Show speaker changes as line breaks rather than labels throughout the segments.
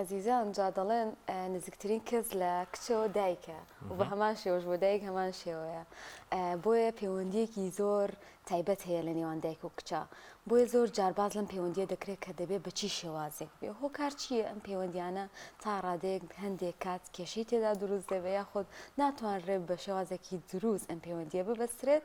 ئەزیزان جا دەڵێن نزیکترین کەس لە کچەوە دایکە و بە هەمان شێوەش بۆ دایک هەمان شێوەیە بۆیە پەیوەندیەکی زۆر تایبەت هەیە لە نێوان دایک و کچە بۆیە زۆر جار باس لەم پەیوەندیە دەکرێت کە دەبێت بە چی شێوازێک بێ هۆکار چییە ئەم پەیوەندیانە تا ڕادەیەک هەندێک کات کێشەی تێدا دروست دەبێت یاخود ناتوانرێت بە شێوازێکی دروست ئەم پەیوەندیە ببەسترێت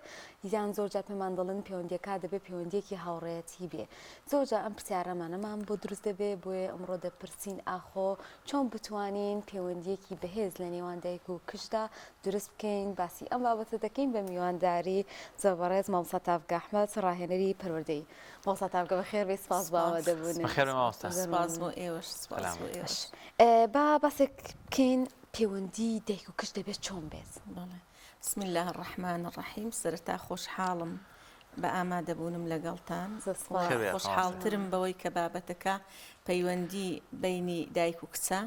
یان زۆر جار پێمان دەڵێن پەیوەندیەکە دەبێت پەیوەندیەکی هاوڕێیەتی بێ زۆر جار ئەم پرسیارەمانەمان بۆ دروست دەبێ بۆیە ئەمڕۆ دەپرسین ئاخۆ چۆن بتوانین پەیوەندیەکی بەهێز لە نێوان دایک و کچدا دروست بکەین باسی ئەم بابەتە دەکەین بە میوانداری زۆر بەڕێز مامۆستا تاڤگە ئەحمەد ڕاهێنەری پەروەردەیی مامۆستا تاڤگە بەخێر بێی سپاس بۆ ئامادەبوونت.
بەخێر بێ مامۆستا.
سپاس بۆ ئێوەش سپاس بۆ ئێوەش.
با باسێک بکەین پەیوەندی دایک و کچ دەبێت چۆن بێت؟
بەڵێ بسم اللە الرحمن الرحیم سەرەتا خۆشحاڵم بە ئامادەبوونم لەگەڵتان خۆشحاڵترم بەوەی کە بابەتەکە پەیوەندی بەینی دایک و کچە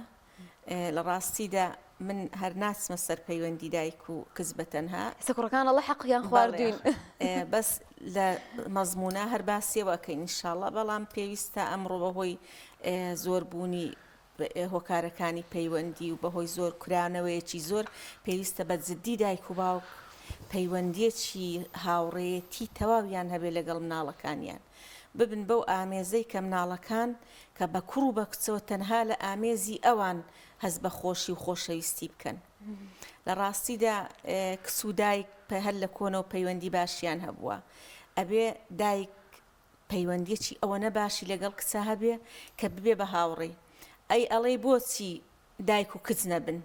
لە ڕاستیدا من هەر ناچمە سەر پەیوەندی دایک و کچ بە تەنها.
ئێستا کوڕەکان ئەڵێ حەقیان خواردوین.
بەس لە مەزمونا هەر باسیەوە ئەکەین ئینشاڵڵا بەڵام پێویستە ئەمڕۆ بەهۆی زۆربوونی هۆکارەکانی پەیوەندی و بەهۆی زۆر کرانەوەیەکی زۆر پێویستە بە جدی دایک و باوک پەیوەندیەکی هاوڕێیەتی تەواویان هەبێ لەگەڵ مناڵەکانیان ببن بەو ئامێزەی کە مناڵەکان کە بە کوڕ و بە کچەوە تەنها لە ئامێزی ئەوان هەست بە خۆشی و خۆشەویستی بکەن. لە ڕاستیدا کچ و دایک هەر لە کۆنەوە پەیوەندی باشیان هەبووە. ئەبێ دایک پەیوەندیەکی ئەوەنە باشی لەگەڵ کچا هەبێ کە ببێ بە هاوڕێی. ئەی ئەڵێی بۆچی دایک و کچ نەبن؟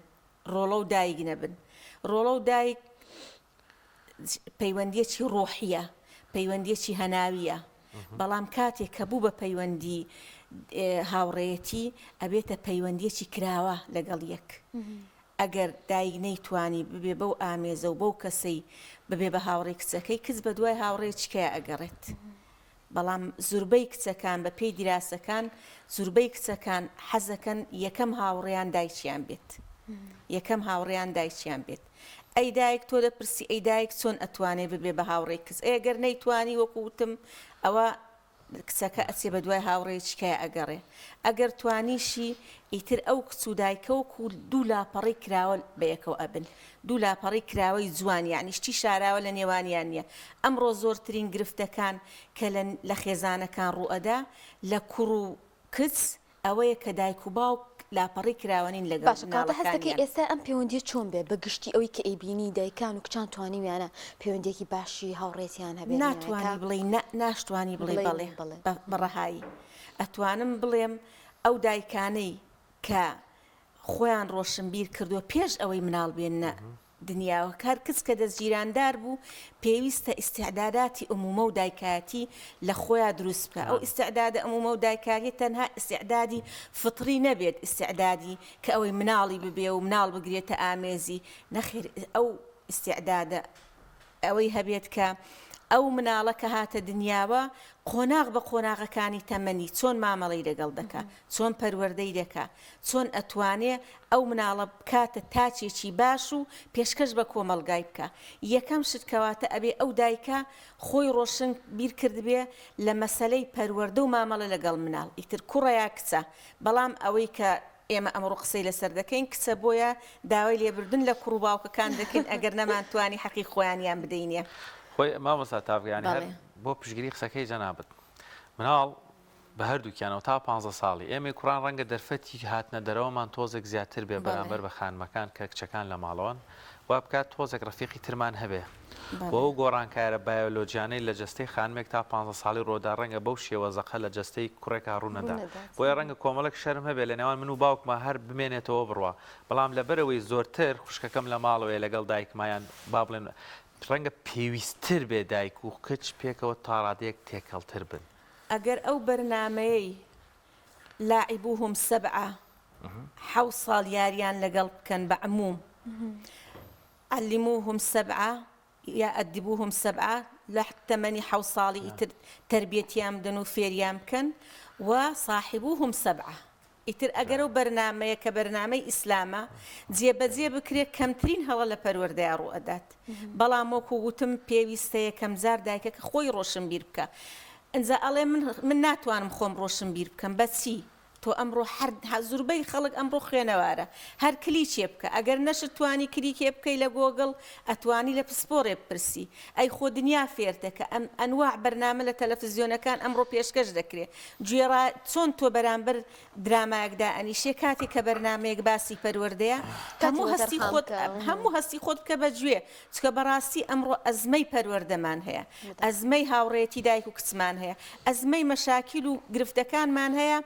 ڕۆڵە و دایک نەبن؟ ڕۆڵە و دایک پەیوەندیەکی ڕۆحیە، پەیوەندیەکی هەناویە، بەڵام کاتێک کە بوو بە پەیوەندی هاوڕێیەتی ئەبێتە پەیوەندیەکی کراوە لەگەڵ یەک. ئەگەر دایک نەیتوانی ببێ بەو ئامێزە و بەو کەسەی ببێ بە هاوڕێی کچەکەی، کچ بە دوای هاوڕێیەکی ئەگەڕێت. بەڵام زوربەی کچەکان بە پێی دیراسەکان زوربەی کچەکان حەزەکەن یەکەم هاوڕێیان دایکیان بێت یەکەم هاوڕێیان دایکیان بێت ئەی دایک تۆ دەپرسی ئەی دایک چۆن ئەتوانێ ببێ بە هاوڕێی کچ ئەی گەر نەیتوانی وەکو وتم ئەوە کچەکە ئەچێ بە دوای هاوڕێیەکی کەیا ئەگەڕێ ئەگەر توانیشی ئیتر ئەو کچ و دایکە وەکو دوو لاپەڕەی کراوە بەیەکەوە ئەبن دوو لاپەڕەی کراوەی جوان یەعنی شتی شاراوە لە نێوانیان نیە ئەمڕۆ زۆرترین گرفتەکان کە لە لە خێزانەکان ڕووئەدا لە کوڕ و کچ ئەوەیە کە دایک و باوک لاپەڕەی کراوە نین لەگەڵ
باشە کەواتە هەست دەکەی
مناڵەکانیان.
ئێستا ئەم پەیوەندیە چۆن بێ بە گشتی ئەوەی کە ئەیبینی دایکان و کچان توانیویانە پەیوەندیەکی باشی هاوڕێتیان هەبێ لە
ناتوانی
نێوانیان
بڵێی نا ناشتوانی بڵێی
بڵێی
بەڵێ
بەڵێ.
بە بە ڕەهایی ئەتوانم بڵێم ئەو دایکانەی کە خۆیان ڕۆشنبیر کردووە پێش ئەوەی مناڵ بێننە دنیاوە هەر کچ کە دەستگیراندار بوو پێویستە ئیستعداداتی ئومومە و دایکایەتی لە خۆیا دروست بکا ئەو ئیستعدادە ئومومە و دایکایەتیە تەنها ئیستعدادی فطری نەبێت ئیستعدادی کە ئەوەی مناڵی ببێ و مناڵ بگرێتە ئامێزی نەخێر ئەو ئیستعدادە ئەوەی هەبێت کە ئەو مناڵە کە هاتە دنیاوە قۆناغ بە قۆناغەکانی تەمەنی چۆن مامەڵەی لەگەڵ دەکا، چۆن پەروەردەی دەکا، چۆن ئەتوانێ ئەو مناڵە بکاتە تاکێکی باش و پێشکەش بە کۆمەڵگای بکا. یەکەم شت کەواتە ئەبێ ئەو دایکە خۆی ڕۆشن بیر کردبێ لە مەسەلەی پەروەردە و مامەڵە لەگەڵ مناڵ ئیتر کوڕە یا کچە بەڵام ئەوەی کە ئێمە ئەمڕۆ قسەی لەسەر دەکەین کچە بۆیە داوای لێبردن لە کوڕ و باوکەکان دەکەین ئەگەر نەمانتوانی حەقی خۆیانیان بدەینێ.
خۆی مامۆستا تاڤگە یانی هەر
بەڵێ.
بۆ پشتگیری قسەکەی جەنابت مناڵ بە هەردووکیانەوە تا پانزە ساڵی ئێمەی کوڕان ڕەنگە دەرفەتی هاتنە دەرەوەمان تۆزێک زیاتر بێ
بەڵێ.
بەرامبەر بە خانمەکان کە کچەکان لە ماڵەوەن وا بکات تۆزێک ڕەفیقی ترمان هەبێ و
بەڵێ.
ئەو گۆڕانکارە بایۆلۆجیانەی لە جەستەی خانمێک تا پانزە ساڵی ڕۆدا ڕەنگە بەو شێوە زەقە لە جەستەی کوڕێکا ڕوونەدا
ڕوونەدات.
بۆیە ڕەنگە کۆمەڵێک شەرم هەبێ لە نێوان من و باوکما هەر بمێنێتەوە بڕوا بەڵام لەبەرئەوەی زۆرتر خوشکەکەم لە ماڵەوەیە لەگەڵ دایکما یان با بڵێن ڕەنگە پێویستتر بێ دایک و کچ پێکەوە تاڕادەیەک تێکەڵتر بن.
ئەگەر ئەو بەرنامەیەی لاعبوهم سبعە حەوت ساڵ یاریان لەگەڵ بکەن بە عموم علموهم سبعە یا ادبوهم سبعە لە تەمەنی حەوت ساڵی ئیتر تەربیەتیان بدەن و فێریان بکەن و صاحبوهم سبعە ئیتر ئەگەر ئەو بەرنامەیە کە بەرنامەی ئیسلامە جێبەجێ بکرێت کەمترین هەڵە لە پەروەردەیا ڕووئەدات بەڵام وەکو وتم پێویستە یەکەمجار دایکەکە خۆی ڕۆشنبیر بکا ئنجا ئەڵێ من من ناتوانم خۆم ڕۆشنبیر بکەم بە چی؟ تۆ ئەمڕۆ هەر زوربەی خەڵک ئەمڕۆ خوێنەوارە هەر کلیکێ بکە ئەگەر نەشت توانی کلیکێ بکەی لە گۆگڵ ئەتوانی لە پسپۆرێ بپرسی ئەی خۆ دنیا فێرتە کە ئەم ئەنواع بەرنامە لە تەلەفزیۆنەکان ئەمڕۆ پێشکەش دەکرێ گوێڕا چۆن تۆ بەرامبەر درامایەک دائەنیشێ کاتێ کە بەرنامەیەک باسی پەروەردەیە
کاتی
هەموو
بۆ
هەستی
تەرخان
خۆت
بکە.
هەموو هەستی خۆت بکە بە گوێ چونکە بەڕاستی ئەمڕۆ ئەزمەی پەروەردەمان هەیە ئەزمەی هاوڕێیەتی دایک و کچمان هەیە ئەزمەی مەشاکیل و گرفتەکانمان هەیە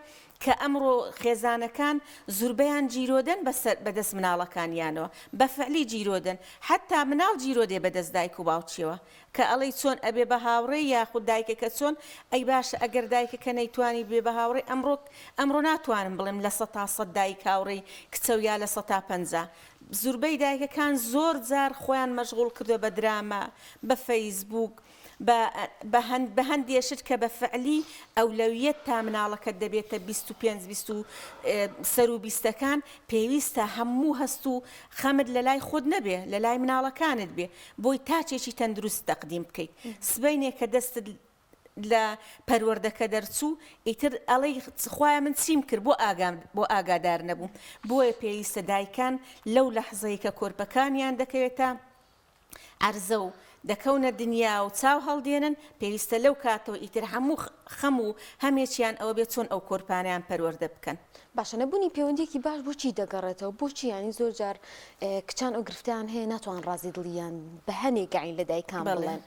کە ئەمڕۆ خێزانەکان زوربەیان جیرۆدەن بەسەر بەدەست مناڵەکانیانەوە بە فعلی جیرۆدەن حەتا مناڵ جیرۆدێ بەدەست دایک و باوکیەوە کە ئەڵێی چۆن ئەبێ بە هاوڕێی یاخود دایکەکە چۆن ئەی باشە ئەگەر دایکەکە نەیتوانی ببێ بە هاوڕێی ئەمڕۆ ئەمڕۆ ناتوانم بڵێم 100% دایک هاوڕێی کچە و یا 50% زوربەی دایکەکان زۆر جار خۆیان مەشغوڵ کردوە بە دراما بە فەیسبوک بە بە هەند بە هەندێ شت کە بە فعلی ئەولەویەت تا مناڵەکەت دەبێتە 25 20 و سەروو بیستەکان پێویستە هەموو هەست و خەمت لە لای خۆت نەبێ لە لای مناڵەکانت بێ بۆی تاچێکی تەندروست تەقدیم بکەیت سبەینێ کە دەستت لە پەروەردەکە دەرچوو ئیتر ئەڵێی خوایە من چیم کرد بۆ ئاگام بۆ ئاگادار نەبووم بۆیە پێویستە دایکان لەو لەحزەی کە کۆرپەکانیان دەکەوێتە عەرزە و دەکەونە دنیا و چاو هەڵدێنن پێویستە لەو کاتەوە ئیتر هەموو خەم و هەمێکیان ئەوە بێت چۆن ئەو کۆرپانەیان پەروەردە بکەن.
باشە نەبوونی پەیوەندیەکی باش بۆچی دەگەڕێتەوە بۆچی یانی زۆر جار کچان ئەو گرفتیان هەیە ناتوان ڕازی دڵیان بە هەنێک گەعین لە دایکان بڵێن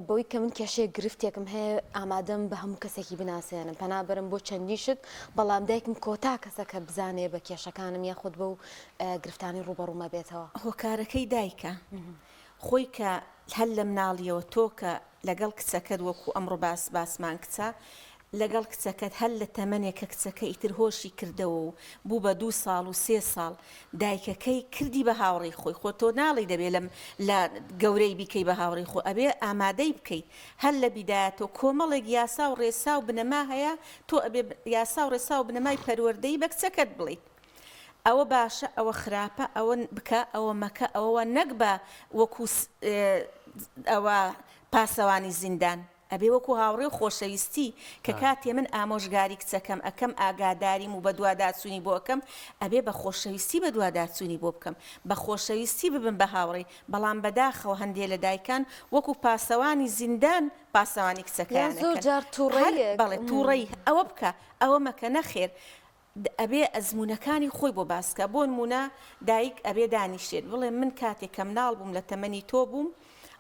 بەوەی کە من کێشەیە گرفتێکم هەیە ئامادەم بە هەموو کەسێکی بناسێنم پەنا بەرم بۆ چەندین شت بەڵام دایکم کۆتا کەسە کە بزانێ بە کێشەکانم یاخود بەو گرفتانی ڕووبەڕوومە بێتەوە.
هۆکارەکەی دایکە خۆی کە هەر لە مناڵیەوە تۆ کە لەگەڵ کچەکەت وەکو ئەمڕۆ باس باسمان کچە لەگەڵ کچەکەت هەر لە تەمەنێک کە کچەکە ئیتر هۆشی کردەوە و بوو بە دوو ساڵ و سێ ساڵ دایکەکەی کردی بە هاوڕێی خۆی خۆ تۆ ناڵێی دەبێ لەم لە گەورەی بیکەی بە هاوڕێی خۆ ئەبێ ئامادەی بکەی هەر لە بیدایەتەوە کۆمەڵێک یاسا و ڕێسا و بنەما هەیە تۆ ئەبێ یاسا و ڕێسا و بنەمای پەروەردەیی بە کچەکەت بڵێیت ئەوە باشە ئەوە خراپە ئەوە بکە ئەوە مەکە ئەوە وا نەک بە وەکو ئەوە پاسەوانی زیندان ئەبێ وەکو هاوڕێ و خۆشەویستی کە کاتێ من ئامۆژگاری کچەکەم ئەکەم ئاگاداریم و بەدواداچوونی بۆ ئەکەم ئەبێ بە خۆشەویستی بەدواداچوونی بۆ بکەم بە خۆشەویستی ببم بە هاوڕێی بەڵام بەداخەوە هەندێ لە دایکان وەکو پاسەوانی زیندان پاسەوانی
یان
کچەکەیان
زۆر
ئەکەن
جار
هەر
توڕەیەک
بەڵێ توڕەی ئەوە بکە ئەوە مەکە نەخێر ئەبێ ئەزموونەکانی خۆی بۆ باس کا بۆ نموونە دایک ئەبێ دانیشێت بڵێ من کاتێک کە مناڵ بووم لە تەمەنی تۆ بووم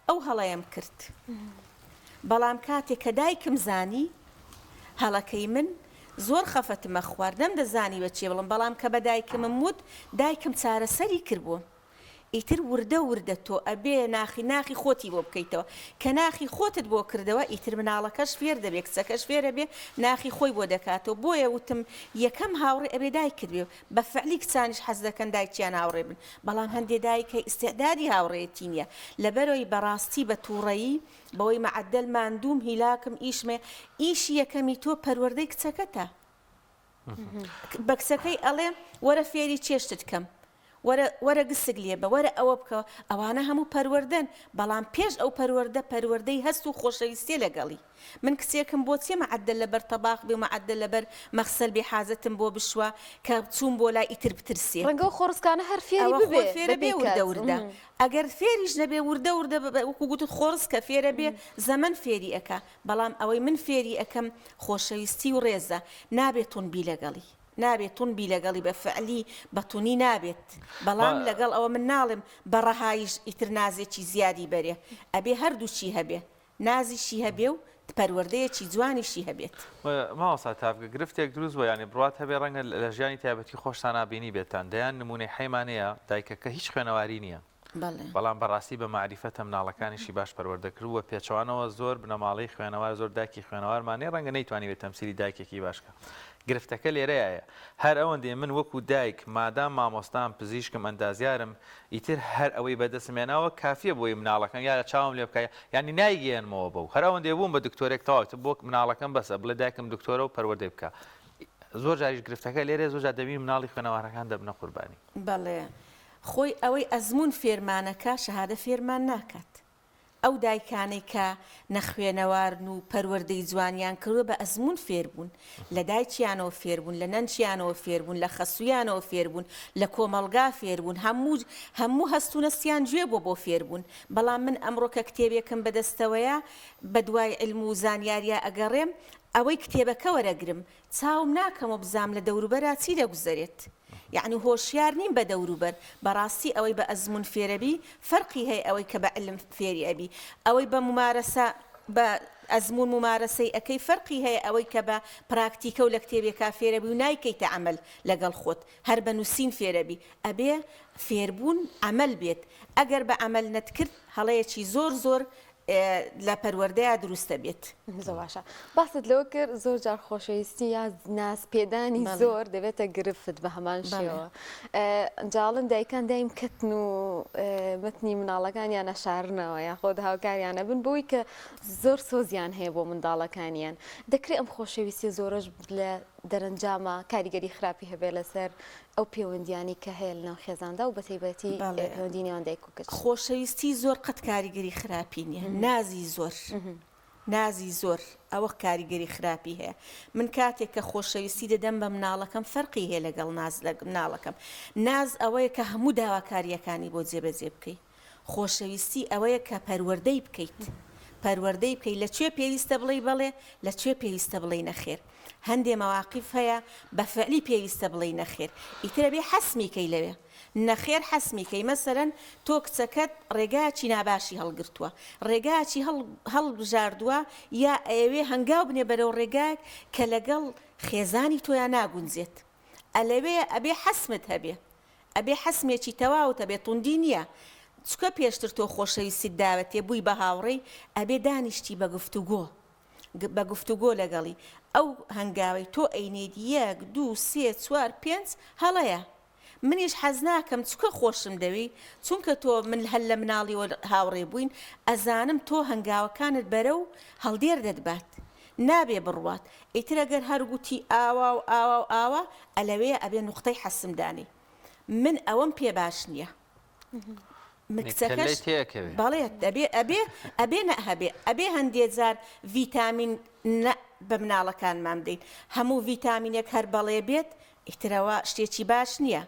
ئەو هەڵەیەم کرد بەڵام کاتێک کە دایکم زانی هەڵەکەی من زۆر خەفەتمە خوارد نەمدەزانی بە چێ بڵم بەڵام کە بە دایکمم وت دایکم چارەسەری کرد بۆم ئیتر وردە وردە تۆ ئەبێ ناخی ناخی خۆتی بۆ بکەیتەوە کە ناخی خۆتت بۆ کردەوە ئیتر مناڵەکەش فێر دەبێ کچەکەش فێرەبێ ناخی خۆی بۆ دەکاتەوە بۆیە وتم یەکەم هاوڕێ ئەبێ دایکت بێ بە فعلی کچانیش حەز دەکەن دایکیان هاوڕێ بن بەڵام هەندێ دایک هەیە ئیستعدادی هاوڕێیەتی نیە لەبەرئەوەی بەڕاستی بە توڕەیی بەوەی مەعەدەل ماندووم هیلاکم ئیشم هەیە ئیشی یەکەمی تۆ پەروەردەی کچەکەتە بە کچەکەی ئەڵێ وەرە فێری چێشتت کەم وەرە وەرە گسک لێبە وەرە ئەوە بکە ئەوانە هەموو پەروەردەن بەڵام پێش ئەو پەروەردە پەروەردەی هەست و خۆشەویستیە لەگەڵی من کچێکم بۆ چیە مەعەدەل لەبەر تەباخ بێ و مەعەدەل لەبەر مەخسەل بێ حاجەتم بۆ بشوا کە چووم بۆ لای ئیتر بترسێ
ڕەنگە ئەو خۆڕسکانە هەر فێری
ئەوە
ببێ
خۆی فێرە بێ
بەپێی
وردە
کات
وردە ئەگەر فێریش نەبێ وردە وردە وەکو گوتت خۆڕسکە فێرە بێ زەمەن فێری ئەکا بەڵام ئەوەی من فێری ئەکەم خۆشەویستی و ڕێزە نابێ توند بی لەگەڵی نابێ توند بی لەگەڵی بە فعلی بە تونی نابێت بەڵام لەگەڵ ئەوە من ناڵێم بە ڕەهاییش ئیتر نازێکی زیادی بەرێ ئەبێ هەردووکی هەبێ نازیشی هەبێ و پەروەردەیەکی جوانیشی هەبێت.
مامۆستا تاڤگە گرفتێک دروست بووە یانی بڕوات هەبێ ڕەنگە لە ژیانی تایبەتی خۆشتانا بینیبێتان دەیان نموونەی حەیمان هەیە دایکەکە هیچ خوێنەواری نییە
بەڵێ.
بەڵام بەڕاستی بە مەعریفەتە مناڵەکانیشی باش پەروەردە کرد و پێچەوانەوە زۆر بنەماڵەی خوێنەوار زۆر دایکی خوێنەوارمان هەیە ڕەنگە نەیتوانیبێت تەمسیلی دایکێکی باش کە گرفتەکە لێرەیایە هەر ئەوەندەی من وەکو دایک مادام مامۆستام پزیشکم ئەندازیارم ئیتر هەر ئەوەی بەدەستم هێناوە کافیە بۆی مناڵەکەم یا لە چاوم لێ بکا یانی نایگەیەنمەوە بەو هەر ئەوەندەی بووم بە دکتۆرێک تەواو ئیتر بۆ مناڵەکەم بەسە بڵێ دایکم دکتۆرە و پەروەردەی بکا زۆر جاریش گرفتەکە لێرەیە زۆر جار دەبینی مناڵی خوێنەوارەکان دەبنە قوربانی.
بەڵێ خۆی ئەوەی ئەزموون فێرمانەکا شەهادە فێرمان ناکات. ئەو دایکانەی کە نەخوێنەوارن و پەروەردەی جوانیان کردوە بە ئەزموون فێربوون، لە دایکیانەوە فێربوون، لە نەنکیانەوە فێربوون، لە خەسوویانەوە فێربوون، لە کۆمەڵگا فێربوون، هەموو هەموو هەست و نەستیان گوێ بووە بۆ فێربوون. بەڵام من ئەمڕۆ کە کتێبێکم بەدەستەوەیە بەدوای عیلم و زانیاریا ئەگەڕێم، ئەوەی کتێبەکە وەرەگرم چاوم ناکەمەوە بزانم لە دەوروبەرا چی دەگوزەرێت یەعنی هۆشیار نیم بە دەوروبەر بەڕاستی ئەوەی بە ئەزموون فێرەبی فەرقی هەیە ئەوەی کە بە علم فێری ئەبی ئەوەی بە مومارەسە بە ئەزموون مومارەسەی ئەکەی فەرقی هەیە ئەوەی کە بە پراکتیکە و لە کتێبێکا فێرەبی و نایکەیتە عەمەل لەگەڵ خۆت هەر بە نووسین فێرەبی ئەبێ فێربوون عەمەل بێت ئەگەر بە عەمەل نەتکرد هەڵەیەکی زۆر زۆر لە پەروەردەیا دروست دەبێت.
زۆر باشە باست لەوە کرد زۆر جار خۆشەویستی یا ناز پێدانی زۆر دەبێتە گرفت بە هەمان شێوە جاڵن دایکان دایم کەتن و متنی مناڵەکانیان ئەشارنەوە یاخۆد هاوکاریانە بن بۆی کە زۆر سۆزیان هەیە بۆ منداڵەکانیان دەکرێت ئەم خۆشەویستی زۆرەش لە دەرەنجامە کاریگەری خراپی هەبێت لەسەر ئەو پەیوەندیانەی کە هەیە لەناو خێزاندا و بەتایبەتی پەیوەندی نێوان دایک و کچ.
خۆشەویستی زۆر قەت کاریگەری خراپی نیە نازی زۆر نازی زۆر ئەوە کاریگەری خراپی هەیە من کاتێک کە خۆشەویستی دەدەم بە مناڵەکەم فەرقی هەیە لەگەڵ ناز لە مناڵەکەم ناز ئەوەیە کە هەموو داواکاریەکانی بۆ جێبەجێ بکەی خۆشەویستی ئەوەیە کە پەروەردەی بکەیت پەروەردەی بکەیت لە کوێ پێویستە بڵێی بەڵێ لە کوێ پێویستە بڵێی نەخێر هەندێ مەواقیف هەیە بە فعلی پێویستە بڵێی نەخێر ئیتر ئەبێ حەسمی کەی لەوێ نەخێر حەسمی کەی مەسەلەن تۆ کچەکەت ڕێگایەکی ناباشی هەڵگرتووە ڕێگایەکی هەڵ هەڵبژاردووە یا ئەیەوێ هەنگاو بنێ بەرەو ڕێگایەک کە لەگەڵ خێزانی تۆیا ناگونجێت ئەلەوێ ئەبێ حەسمت هەبێ ئەبێ حەسمێکی تەواوت هەبێ توندی نیە چکە پێشتر تۆ خۆشەویستیت داوەتێ بووی بە هاوڕێی ئەبێ دانیشتی بە گفتوگۆ بە گفتوگۆ لەگەڵی ئەو هەنگاوەی تۆ ئەینێیت یەک دوو سێ چوار پێنج هەڵەیە منیش حەزناکەم چکە خۆشم دەوێی چونکە تۆ من هەر لە مناڵیەوە هاوڕێ بووین ئەزانم تۆ هەنگاوەکانت بەرەو هەڵدێر دەتبات نابێ بڕوات ئیتر ئەگەر هەر گوتی ئاوا و ئاوا و ئاوا ئەلەوێ ئەبێ نوقتەی حەسم دانێی من ئەوەم پێ باش نیە
کچەکەش
بەڵێ ئەبێ ئەبێ ئەبێ نە هەبێ ئەبێ هەندێ جار ڤیتامین نە بە مناڵەکانمان بدەین هەموو ڤیتامینێک هەر بەڵێ بێت ئیترەوە شتێکی باش نییە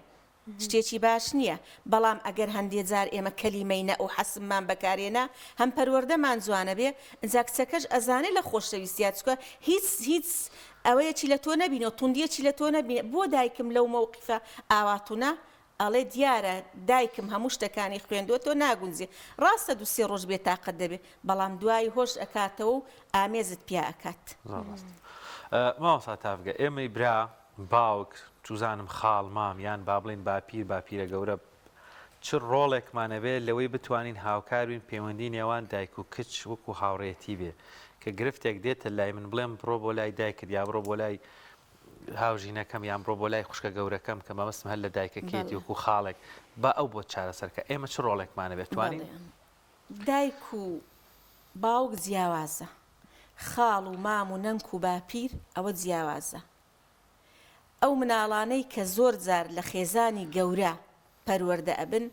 شتێکی باش نییە، بەڵام ئەگەر هەندێ جار ئێمە کەلیمەی نە و حەسممان بەکارێنا هەم پەروەردەمان جوانەبێ ئنجا کچەکەش ئەزانێ لە خۆشەویستیا چکە هیچ هیچ ئەوەیەکی لە تۆ نەبینەوە توندیەکی لە تۆ نەبینە بۆ دایکم لەو مەوقیفە ئاوا تونە ئەڵێ دیارە دایکم هەموو شتەکانی خوێندوە تۆ ناگونجێ ڕاستە دوو سێ ڕۆژ بێتاقەت دەبێ بەڵام دوایی هۆش ئەکاتەوە و ئامێزت پیا ئەکات.
زۆر ڕاستە مامۆستا تاڤگە ئێمەی برا باوک، چوزانم خاڵ، مام یان با بڵێین باپیر، باپیرە گەورە چ ڕۆڵێکمان ئەبێ لەوەی بتوانین هاوکار بین پەیوەندی نێوان دایک و کچ وەکو هاوڕێیەتی بێ کە گرفتێک دێتە لای من بڵێم بڕۆ بۆ لای دایکت یا بڕۆ بۆ لای هاوژینەکەم یان بڕۆ بۆ لای خوشکە گەورەکەم کە مەبەستم هەر لە دایکەکەیەتی وەکو خاڵێک با ئەو بۆت چارەسەر کە ئێمە چ ڕۆڵێکمان ئەبێ توانین
دایک و باوک جیاوازە خاڵ و مام و نەنک و باپیر ئەوە جیاوازە. ئەو مناڵانەی کە زۆر جار لە خێزانی گەورە پەروەردە ئەبن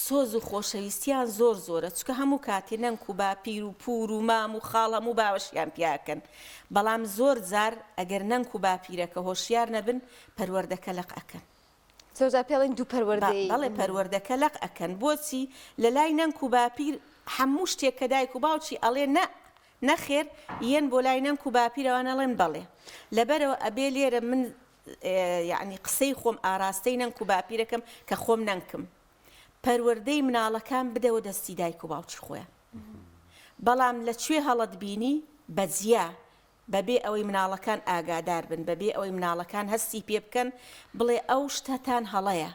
سۆز و خۆشەویستیان زۆر زۆرە چونکە هەموو کاتێ نەنک و باپیر و پور و مام و خاڵ هەموو باوەشیان پیا ئەکەن بەڵام زۆر جار ئەگەر نەنک و باپیرەکە هۆشیار نەبن پەروەردەکە لەق ئەکەن.
زۆر جار پێڵێن دوو پەروەردەیی.
بەڵێ پەروەردەکە لەق ئەکەن بۆچی لەلای نەنک و باپیر هەموو شتێک کە دایک و باوکی ئەڵێ نە نەخێر یەن بۆ لای نەنک و باپیر ئەوان ئەڵێن بەڵێ لەبەرئەوە ئەبێ لێرە من یەعنی قسەی خۆم ئاراستەی نەنک و باپیرەکەم کە خۆم نەنکم پەروەردەی مناڵەکان بدەوە دەستی دایک و باوکی خۆیان بەڵام لە کوێ هەڵەت بینی بەجیا بەبێ ئەوەی مناڵەکان ئاگادار بن، بەبێ ئەوەی مناڵەکان هەستی پێ بکەن، بڵێ ئەو شتەتان هەڵەیە،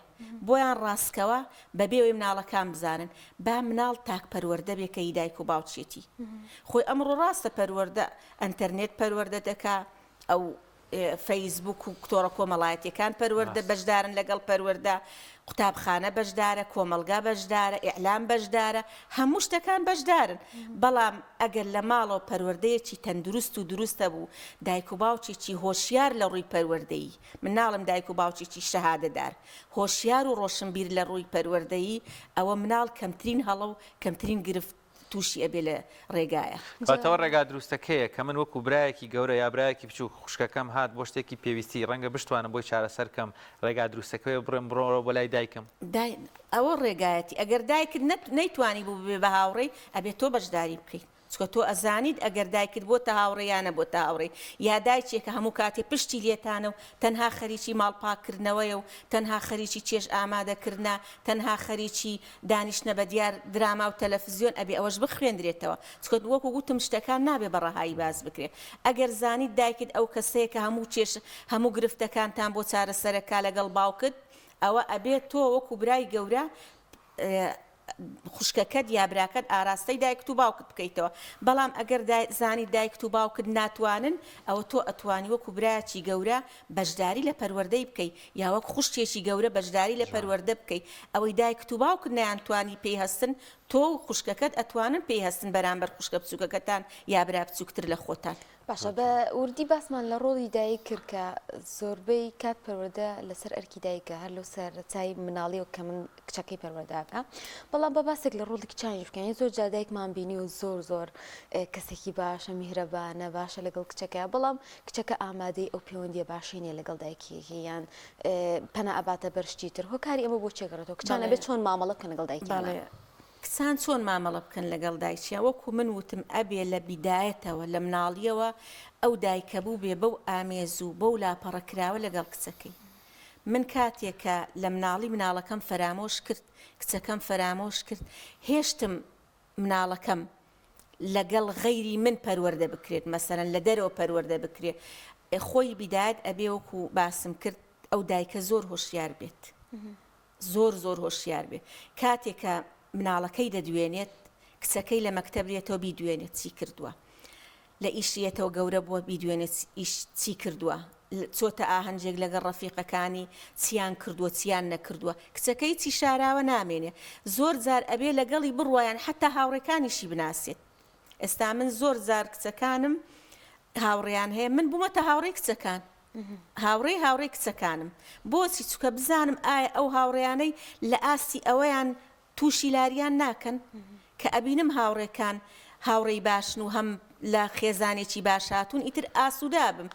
بۆیان ڕاستکەوە، بەبێ ئەوەی مناڵەکان بزانن. با مناڵ تاک پەروەردە بێ کە هی دایک و باوکیەتی. خۆی ئەمڕۆ ڕاستە پەروەردە، ئەنتەرنێت پەروەردە دەکا، ئەو فەیسبوک و تۆڕە کۆمەڵایەتیەکان پەروەردە بەشدارن لەگەڵ پەروەردە، قوتابخانە بەشدارە، کۆمەڵگا بەشدارە، ئیعلام بەشدارە، هەموو شتەکان بەشدارن، بەڵام ئەگەر لە ماڵەوە پەروەردەیەکی تەندروست و دروست هەبوو، دایک و باوکێکی هۆشیار لە ڕووی پەروەردەیی، من ناڵێم دایک و باوکێکی شەهادەدار، هۆشیار و ڕۆشنبیر لە ڕووی پەروەردەیی، ئەوە مناڵ کەمترین هەڵە و کەمترین گرفت. تووشی ئەبێ لە ڕێگایە.
کەواتە ئەوە ڕێگا دروستەکەیە کە من وەکو برایەکی گەورە یا برایەکی بچووک خوشکەکەم هات بۆ شتێکی پێویستی ڕەنگە بشتوانم بۆی چارەسەر کەم ڕێگا دروستەکەوەیە بڕێم بڕۆمەوە بۆ لای دایکم.
دای ئەوە ڕێگایەتی ئەگەر دایکت نەت نەیتوانی بوو ببێ بە هاوڕێی ئەبێ تۆ بەشداری بکەیت چونکە تۆ ئەزانیت ئەگەر دایکت بۆتە هاوڕێ یا نەبۆتە هاوڕێی یا دایکێکە هەموو کاتێ پشتی لێتانە و تەنها خەریکی ماڵ پاک کردنەوەیە و تەنها خەریکی چێژ ئامادە کردنە تەنها خەریکی دانیشتنە بە دیار دراما و تەلەفزیۆن ئەبێ ئەوەش بخوێندرێتەوە چونکە وەکو گوتم شتەکان نابێ بە ڕەهایی باس بکرێ ئەگەر زانیت دایکت ئەو کەسەیە کە هەموو کێش هەموو گرفتەکانتان بۆ چارەسەرەکا لەگەڵ باوکت ئەوە ئەبێ تۆ وەکو برای گەورە خوشکەکەت یا براکەت ئاراستەی دایکت و باوکت بکەیتەوە بەڵام ئەگەر زانیت دایکت و باوکت ناتوانن ئەوە تۆ ئەتوانی وەکو برایەکی گەورە بەشداری لە پەروەردەی بکەی یا وەک خوشکێکی گەورە بەشداری لە پەروەردە بکەی ئەوەی دایکت و باوکت نەیانتوانی پێی هەستن تۆ و خوشکەکەت ئەتوانن پێی هەستن بەرامبەر خوشکە بچوکەکەتان یا برا بچوکتر لە خۆتان.
باشە بە وردی باسمان لە ڕۆڵی دایک کرد کە زۆربەی کات پەروەردە لەسەر ئەرکی دایکە هەر لەو سەرەتای مناڵیەوە کە من کچەکەی پەروەردە ئەکا بەڵام بە باسێک لە ڕۆڵی کچانیش بکەین زۆر جار دایکمان بینی و زۆر زۆر کەسێکی باشە میهرەبانە باشە لەگەڵ کچەکە بەڵام کچەکە ئامادەی ئەو پەیوەندیە باشەی نیە لەگەڵ دایکیەکەی یان پەنا ئەباتە بەر شتی تر هۆکاری ئەمە بۆ چێ گەڕێتەوە کچان ئەبێت چۆن مامەڵە بکەن لەگەڵ دایکیان
کچان چۆن مامەڵە بکەن لەگەڵ دایکیان وەکو من وتم ئەبێ لە بیدایەتەوە لە مناڵیەوە ئەو دایکە بووبێ بەو ئامێز و بەو لاپەڕە کراوە لەگەڵ کچەکەی من کاتێ کە لە مناڵی مناڵەکەم فەرامۆش کرد کچەکەم فەرامۆش کرد هێشتم مناڵەکەم لەگەڵ غەیری من پەروەردە بکرێت مەسەلەن لە دەرەوە پەروەردە بکرێت خۆی بیدایەت ئەبێ وەکو باسم کرد ئەو دایکە زۆر هۆشیار بێت زۆر زۆر هۆشیار بێ کاتێ کە مناڵەکەی دەدوێنێت کچەکەی لە مەکتەب دێتەوە بیدوێنێت چی کردووە لە ئیش یەتەوە گەورە بووە بیدوێنێت ئیش چی کردووە چۆتە ئاهەنجێک لەگەڵ ڕەفیقەکانی چیان کردووە چیان نەکردووە کچەکە هیچی شاراوە نامێنێ زۆر جار ئەبێ لەگەڵی بڕوا یان حەتا هاوڕێکانیشی بناسێت ئێستا من زۆر جار کچەکانم هاوڕێیان هەیە من بوومەتە هاوڕێی کچەکان هاوڕێی هاوڕێی کچەکانم بۆچی چونکە بزانم ئایا ئەو هاوڕێیانەی لە ئاستی ئەوەیان تووشی لاریان ناکەن؟ کە ئەبینم هاوڕێکان هاوڕێی باشن و هەم لە خێزانێکی باش هاتوون ئیتر ئاسوودە ئەبم.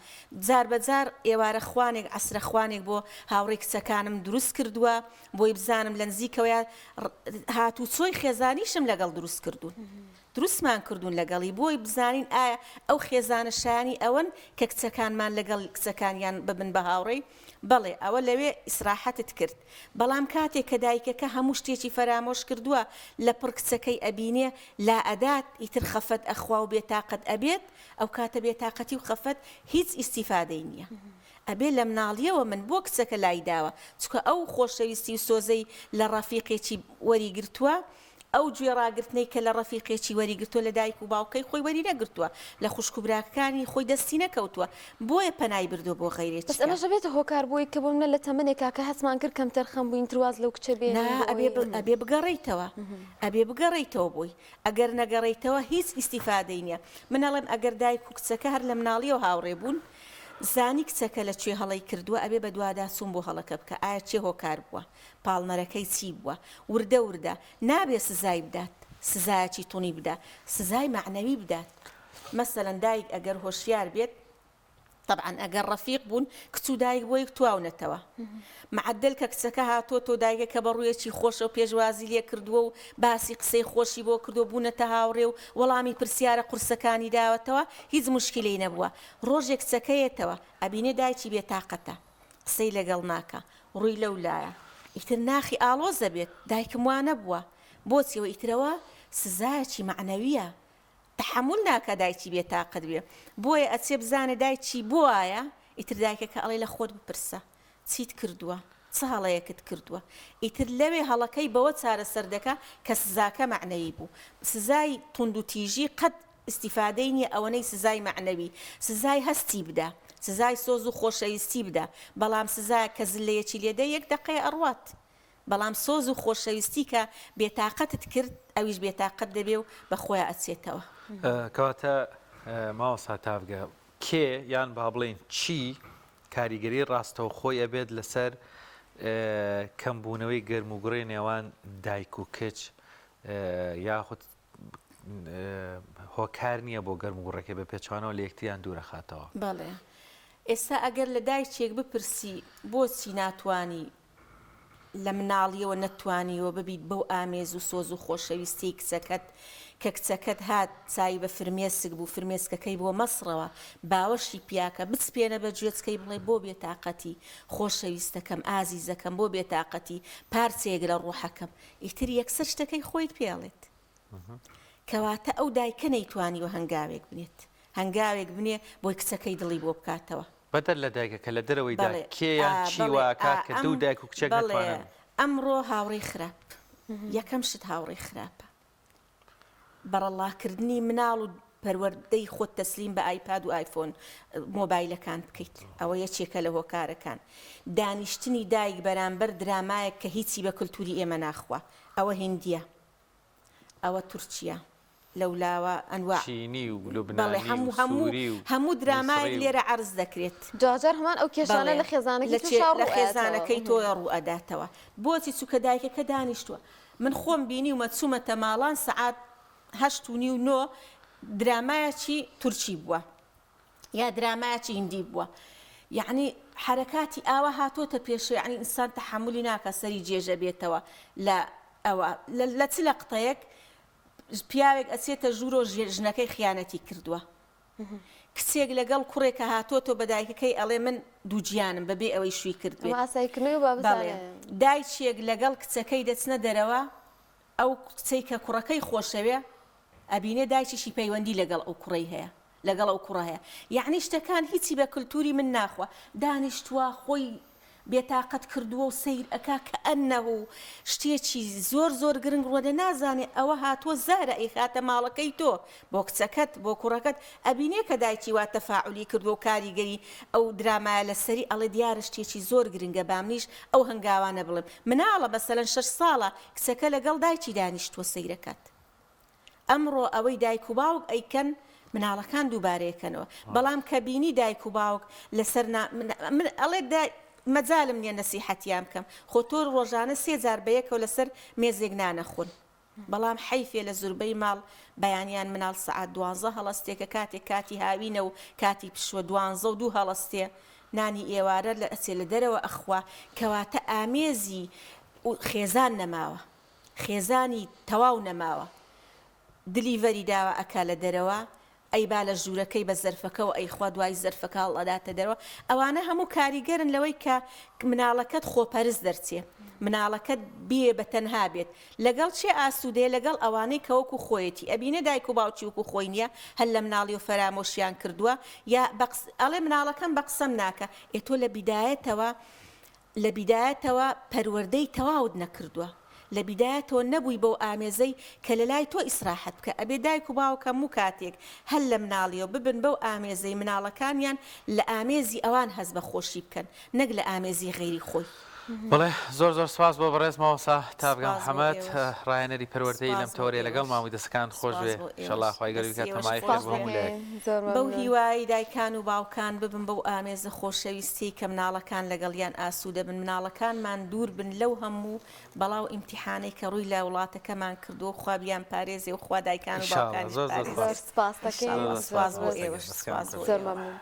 جار بە جار ئێوارە خوانێک عەسرە خوانێک بۆ هاوڕێی کچەکانم دروست کردووە بۆی بزانم لە نزیکەوەیا هاتوچۆی خێزانیشم لەگەڵ دروست کردوون. دروستمان کردوون لەگەڵی بۆی بزانین ئایا ئەو خێزانە شایانی ئەوەن کە کچەکانمان لەگەڵ کچەکانیان ببن بە هاوڕێی؟ بەڵێ ئەوە لەوێ ئیسراحەتت کرد بەڵام کاتێک کە دایکەکە هەموو شتێکی فەرامۆش کردووە لەپڕ کچەکەی ئەبینێ لائەدات ئیتر خەفەت ئەخوا و بێتاقەت ئەبێت ئەوکاتە بێتاقەتی و خەفەت هیچ ئیستیفادەی نیە ئەبێ لەمناڵیەوە من بۆ کچەکە لایداوە چونکە ئەو خۆشەویستی و سۆزەی لە ڕەفیقێکی وەریگرتووە ئەو گوێ ڕاگرتنەی کە لە ڕەفیقێکی وەریگرتووە لە دایک و باوکەی خۆی وەری نەگرتووە، لە خوشک و براکانی خۆی دەستی نەکەوتووە، بۆیە پەنای بردووە بۆ
بەس
غەیرێچکە.
ئەمەش ئەبێتە هۆکار بۆی کە بۆ منە لە تەمەنێکا کە هەستمان کرد کەمتەرخەم بووین تر واز لەو کچە
بێنین نا بۆ ئەبێ
ئەوەی.
ئەبێ بگەڕێیتەوە ئەبێ بگەڕێیتەوە بۆی ئەگەر نەگەڕێیتەوە هیچ ئیستیفادەی نیە من ئەڵێم ئەگەر دایک و کچەکە هەر لە مناڵیەوە هاوڕێ بوون زانی کچەکە لە کوێ هەڵەی کردووە ئەبێ بەدواداچوون بۆ هەڵەکە بکا ئایا کێ هۆکار بووە پاڵنەرەکەی چی بووە؟ وردە وردە، نابێ سزای بدات، سزایەکی تونی بدا، سزای مەعنەوی بدات. مەسەلەن دایک ئەگەر هۆشیار بێت، تەبعەن ئەگەر ڕەفیق بوون، کچ و دایک بۆ یەک تواونەتەوە. معەدەل کە کچەکە هاتۆتەوە، دایکەکە بە ڕوویەکی خۆشەوە پێشوازی لێ کردووە و باسی قسەی خۆشی بۆ کردووە، بوونەتە هاوڕێ و وەڵامی پرسیارە قورسەکانی داوەتەوە، هیچ موشکیلەی نەبووە. ڕۆژێک کچەکە یەتەوە، ئەبینێ دایکی بێتاقەتە. قسەی لەگەڵ ناکا ڕووی لەو لایە ئیتر ناخی ئاڵۆز دەبێت دایکم وا نەبووە بۆچی ئەوە ئیتر ئەوە سزایەکی مەعنەویە تەحەمول ناکا دایکی بێ تاقەت بێ بۆیە ئەچێ بزانێ دایکی بۆ وایە ئیتر دایکەکە ئەڵێ لە خۆت بپرسە چیت کردووە چ هەڵەیەکت کردووە ئیتر لەوێ هەڵەکەی بەوە چارەسەر دەکا کە سزاکە مەعنەوی بوو سزای توندوتیژی قەت ئیستیفادەی نیە ئەوەنەی سزای مەعنەوی سزای هەستی بدە سزای سۆز و خۆشەویستی بدە بەڵام سزایەک کە زلەیەکی لێدەی یەک دەقەیە ئەڕوات بەڵام سۆز و خۆشەویستی کە بێتاقەتت کرد ئەویش بێتاقەت دەبێ و بە خۆیا ئەچێتەوە.
کەواتە مامۆستا تاڤگە کێ یان با بڵێین چی کاریگەری ڕاستەوخۆی ئەبێت لەسەر کەمبوونەوەی گەرموگوڕی نێوان دایک و کچ یاخود. هۆکار نییە بۆ گەرم و گوڕەکەی بە پێچەوانەوە لە یەکتریان دوورەخاتەوە.
بەڵێ ئێستا ئەگەر لە دایکێک بپرسی بۆچی ناتوانی لە مناڵیەوە نەتتوانیوە ببیت بەو ئامێز و سۆز و خۆشەویستیەی کچەکەت، کە کچەکەت هات چاوی بە فرمێسک بوو فرمێسکەکەی بۆ مەسڕەوە باوەشی پیاکە بچپێنە بە گوێچکەی بڵێ بۆ بێتاقەتی خۆشەویستەکەم ئازیزەکەم بۆ بێتاقەتی پارچەیەک لە ڕۆحەکەم ئیتر یەکسەر شتەکەی خۆیت پێ ئەڵێت کەواتە ئەو دایکە نەیتوانیوە هەنگاوێک بنێت هەنگاوێک بنێ بۆی کچەکەی دڵی بۆ بکاتەوە.
بەدەر لە دایکەکە لە دەرەوەی دا
بەڵێ
کێ یان
ئا
چی
بەڵێ
وا
ئا
ئەکات کە
ئەم
دوو دایک و کچێک
بەڵێ
نەتوانن.
ئەمڕۆ هاوڕێی خراپ یەکەم شت هاوڕێی خراپە بەڕەڵاکردنی مناڵ و پەروەردەی خۆت تەسلیم بە ئایپاد و ئایفۆن مۆبایلەکان بکەیت ئەوە یەکێکە لە هۆکارەکان دانیشتنی دایک بەرامبەر درامایەک کە هیچی بە کلتوری ئێمە ناخوا ئەوە هیندیە ئەوە تورکیە لەولاوە ئەنواع
چینی و
بەڵێ
لوبنانی و
هەموو هەموو
سوری و
هەموو درامایەک
میسڕی و.
لێرە عەرز دەکرێت.
دواجار هەمان ئەو کێشانە
بەڵێ
لە خێزانەکەی
لە
تۆشا
لە
ڕوو ئەیاتەوە.
خێزانەکەی تۆ ڕوو ئەداتەوە بۆچی چونکە دایکەکە دانیشتووە من خۆم بینیومە چوومەتە ماڵان سەعات هەشت و نیو نۆ درامایەکی تورکی بووە یا درامایەکی هیندی بووە یەعنی حەرەکاتی ئاوا هاتۆتە پێشێ یەعنی ئینسان تەحەمولی ناکا سەری جێژە بێتەوە لە ئەوە لە چ لەقتەیەک پیاوێک ئەچێتە ژوورۆ ژنەکەی خیانەتی کردووە کچێک لەگەڵ کوڕێک کە هاتۆتۆ بە دایکەکەی ئەڵێ من دووگیانم بەبێ ئەوەی شووی کردبێت بەڵێ دایکێک لەگەڵ کچەکەی دەچنە دەرەوە ئەو کچەی کە کوڕەکەی خۆشەوێ ئەبینێ دایکیشی پەیوەندی لەگەڵ ئەو کوڕەی هەیە لەگەڵ ئەو کوڕە هەیە یەعنی شتەکان هیچی بە کلتوری من ناخوا دانیشتوە خۆی بێتاقەت کردووە و سەیر ئەکا کەئەنەه شتێکی زۆر زۆر گرنگ ڕوەدە نازانێ ئەوە هاتووە زەهرە ئەیخاتە ماڵەکەی تۆ بۆ کچەکەت بۆ کوڕەکەت ئەبینێ کە دایکی وا تەفاعولی کردووە و کاریگەری ئەو درامایە لەسەری ئەڵێ دیارە شتێکی زۆر گرنگە بامنیش ئەو هەنگاوانە بڵێم مناڵە مەسەلەن شەش ساڵە کچەکە لەگەڵ دایکی دانیشتووە سەیرەکات ئەمڕۆ ئەوەی دایک و باوک ئەیکەن مناڵەکان دووبارەیەکەنەوە بەڵام کە بینی دایک و باوک لەسەر نا من ئەڵێ دای مەجالم نیە نەسیحەتیان بکەم خۆ تۆ ڕۆژانە سێ جار بەیەکەوە لەسەر مێزێک نانەخۆن بەڵام حەیفێ لە زوربەی ماڵ بەیانیان مناڵ سەعات دوانزە هەڵەستێ کە کاتێک کاتی هاوینە و کاتی پشوە دوانزە و دوو هەڵەستێ نانی ئێوارە لە ئەچێ لە دەرەوە ئەخوا کەواتە ئامێزی خێزان نەماوە خێزانی تەواو نەماوە دلیڤەری داوا ئەکا لە دەرەوە ئەیبا لە ژوورەکەی بە زەرفەکەوە ئەیخوا دوای زەرفەکە هەڵئەداتە دەرەوە ئەوانە هەموو کاریگەرن لەوەی کە مناڵەکەت خۆپەرست دەرچێ مناڵەکەت بێ بە تەنها بێت لەگەڵ چێ ئاسوودەیە لەگەڵ ئەوانەی کە وەکو خۆیەتی ئەبینێ دایک و باوکی وەکو خۆی نییە هەر لە مناڵیەوە فەرامۆشیان کردووە یا ئەڵێ مناڵەکەم بە قسەم ناکا ئێ تۆ لە بیدایەتەوە لە بیدایەتەوە پەروەردەی تەواوت نەکردوە لە بیدایەتەوە نەبووی بەو ئامێزەی کە لەلای تۆ ئیسراحەت بکا ئەبێ دایک و باوک هەموو کاتێک هەر لە مناڵیەوە ببن بەو ئامێزەی مناڵەکانیان لە ئامێزی ئەوان هەست بە خۆشی بکەن نەک لە ئامێزی غەیری خۆی.
بەڵێ زۆر زۆر سپاس بۆ بەڕێز مامۆستا تاڤگە
سپاس بۆ
محەمەد
ئێوەش.
ڕاهێنەری پەروەردەیی لەم
سپاس بۆ
تەوەرەیە
ئێوەش.
لەگەڵمان بووی دەستەکانت خۆش
سپاس
بێ
بۆ ئێوەش.
ئیشەڵا خوای گەورە
دەستی
بیکاتە
ئێوەش
مایەی
خۆش
خێر بۆ
بێ.
هەموو لایەک.
زۆر
بەو
مەمنون.
هیوایەی دایکان و باوکان ببن بەو ئامێزە خۆشەویستیەی کە مناڵەکان لەگەڵیان ئاسوودە بن مناڵەکانمان دوور بن لەو هەموو بەڵا و ئیمتیحانەی کە ڕووی لە وڵاتەکەمان کردووە خوا بیانپارێزێ و خوا دایکان و
ئیشاڵا
باوکانیش
زۆر زۆر
بپارێزێ
زۆر
سپاس
سپاس دەکەین
زۆر
ئیشاڵا
زۆر سپاس
سپاس بۆ
مامۆستا گیان
ئێوەش
دەستەکانت
سپاس
خۆش
بۆ
زۆر
ئێوە.
مەمنون.